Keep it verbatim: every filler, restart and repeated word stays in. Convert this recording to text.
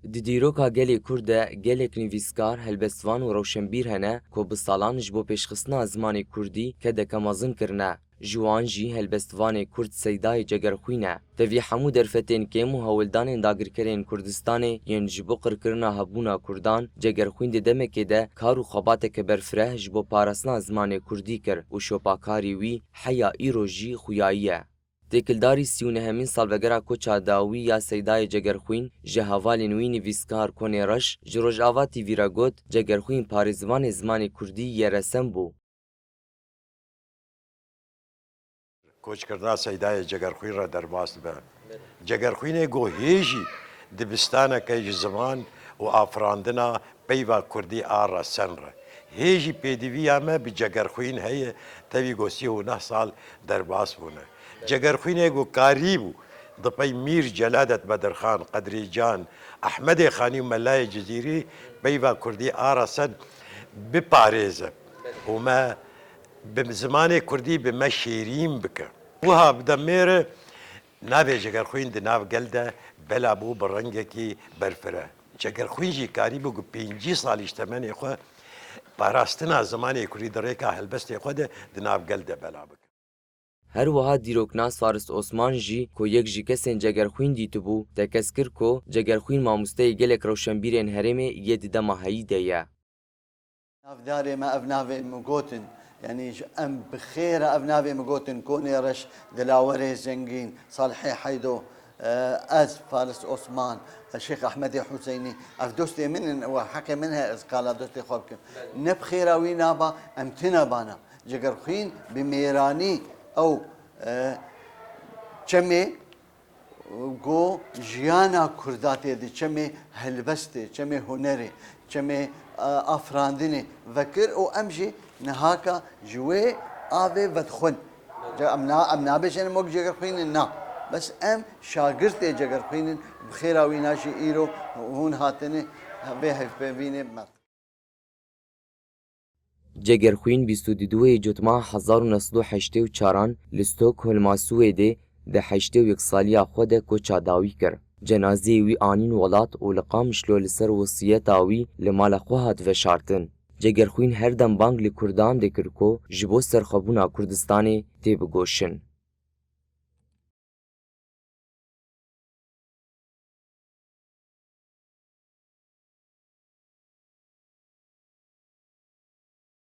Di dîroka gelê Kurd de gelek nivîskar, helbestvan û rewşenbîr hene ku bi salan ji bo pêşxistina zimanê Kurdî kedeke mezin kirine. Ji wan jî helbestvanê Kurd Seydayê Cegerxwîn e. Tevî hemû derfetên kêm û hewldanên dagirkerên Kurdistanê yên ji bo qirkirina hebûna Kurdan, Cegerxwîn di demekê de kar û xebateke berfireh ji bo parastina zimanê Kurdî kir û şopakarî wî heya îro jî xuyayî ye. Têkildarî sî û nehemîn salvegera koça dawî ya Seydayê Cegerxwîn ji hevalên wî nivîskar Konê Reş ji Rojava T V re got, Cegerxwîn parêzvanê zimanê Kurdî yê resen bû. Koçkirina Seydayê Cegerxwîn re derbas dibe. Cegerxwînê got hê jî dibistaneke ji ziman û afirandina peyva Kurdî a resen re. Hê jî pêdiviya me bi Cegerxwîn heye, tevî ku sî û neh sal derbas bûne. Cegerxwînê ku karîbû di pey Mîr Celadet Bedirxan, Qedrî Can, Ehmedê Xanî û Melayê Cizîrî peyva Kurdî a resen biparêze û me bi zimanê Kurdî bi me şêrîn bike. Wiha bi demê re navê Cegerxwîn di nav gel de bela bû bi rengekî berfireh. Cegerxwîn jî karîbû ku pêncî salî ji temenê xwe parastina zimanê Kurdî di rêka helbestê xwe de di nav gel de bela bike. Her wiha dîroknas Faris Osman jî ku yek ji kesên Cegerxwîn dîtibû, tekez kir ku Cegerxwîn mamosteyê gelek rewşenbîrên herêmê yê di dema heyî de ye. Navdarê me ev navê min gotin, yanî ji em bi xêr e ev navê min gotin, Konê Reş, Dilawerê Zengîn, Salihê Heydo, e, ez, Faris Osman, e, Şêx Ehmedê Huseynî, ev dostê min in, we heqê min heye ez qala dostê xwe bikim. Ne bi xêra wî nava, em tune bana. Cegerxwîn bi mêranî ew, e, çemê, Go jiyana Kurda tê di çemê helbestê, çemê hunerê, çemê, e, afirandinê vekir û em jî nihaka ji wê avê vedixwin. Ca em na-, em nabêjin em wek Cegerxwîn in, na. Bes em şagirtê Cegerxwîn in, bi xêra wîna jî îro hûn hatine vê hevpeyvînê me. Cegerxwîn bîst û duyê Cotmeha hezar û neh sed û heştê û çaran li Stockholma Swêdê di heştê û yek saliya xwe de koça dawî kir. Cenazeyê wî anîn welat û li Qamişlo li ser wesiyeta wî li mala xwe hat veşartin. Cegerxwîn her dem bang li Kurdan dikir ku ji bo serxwebûna Kurdistanê têbigoşin.